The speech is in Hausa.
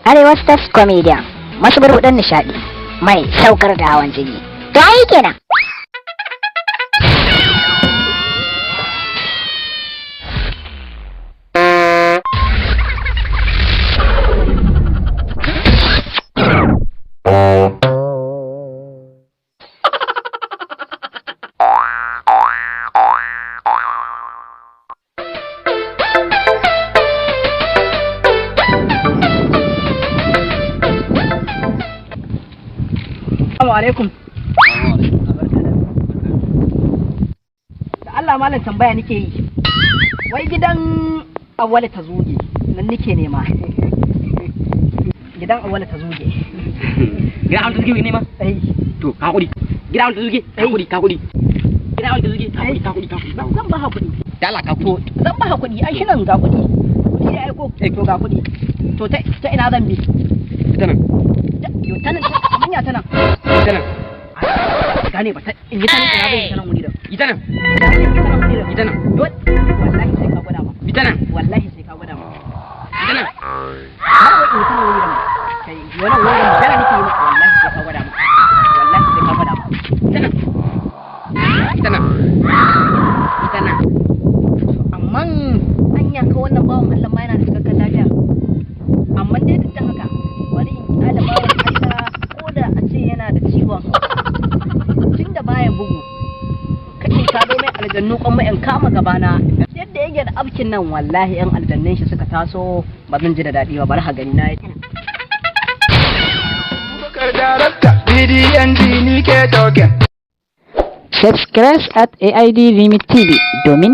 Arewa Stars Comedian, masu burbuɗin nishaɗi, mai saukar da hawan jini. To ai kenan. Assalamu alaikum. Da Allah malam, tambaya nake yi. Wai gidan Awwala ta zuge nan nake nema. Gidan Awwala ta zuge. Gidan Awwala ta zuge ne ma? Eh. To, ka hakuri. Gidan Awwala ta zuge, ka hakuri, ka hakuri. Gidan Awwala ta zuge, ka hakuri, ka hakuri, ka hakuri. Zan ba hakuri. Da Allah ka To zan ba hakuri, ai shi nan ga kuɗi. Kuɗi ya aiko. To ga kuɗi. To ta ina zan bi? Ita nan. Yo, ta nan kaman ya ta nan. Ita nan. Gane ba ta in yi ta nan, ina zan yi ta nan wuri da. Ita nan. Ina zan yi ta nan wuri da. Ita nan. Dole wallahi sai ka gwada ma. Ita nan. Wallahi sai ka gwada ma. Ita nan. Har wai in yi ta nan wuri da ma. Kai, wannan wurin magana nake yi maka, wallahi sai ka gwada ma. Wallahi sai ka gwada ma. Ita nan. Ita nan. Ita nan. Amma anya ka wannan bawan Allah ma yana da cikakken lafiya. Amma dai duk da haka bari in kyale bawan Allah, ko da a ce yana da ciwon hauka. Tun da baya bugu kake sado mai aljannu, kuma in kama gabana yadda yake da afkin nan, wallahi yan aljannun shi suka taso ba zan ji da daɗi ba. Bari ha gani na yi. Bukar darakta BDND ni ke token. Subscribe at AID Remit TV domin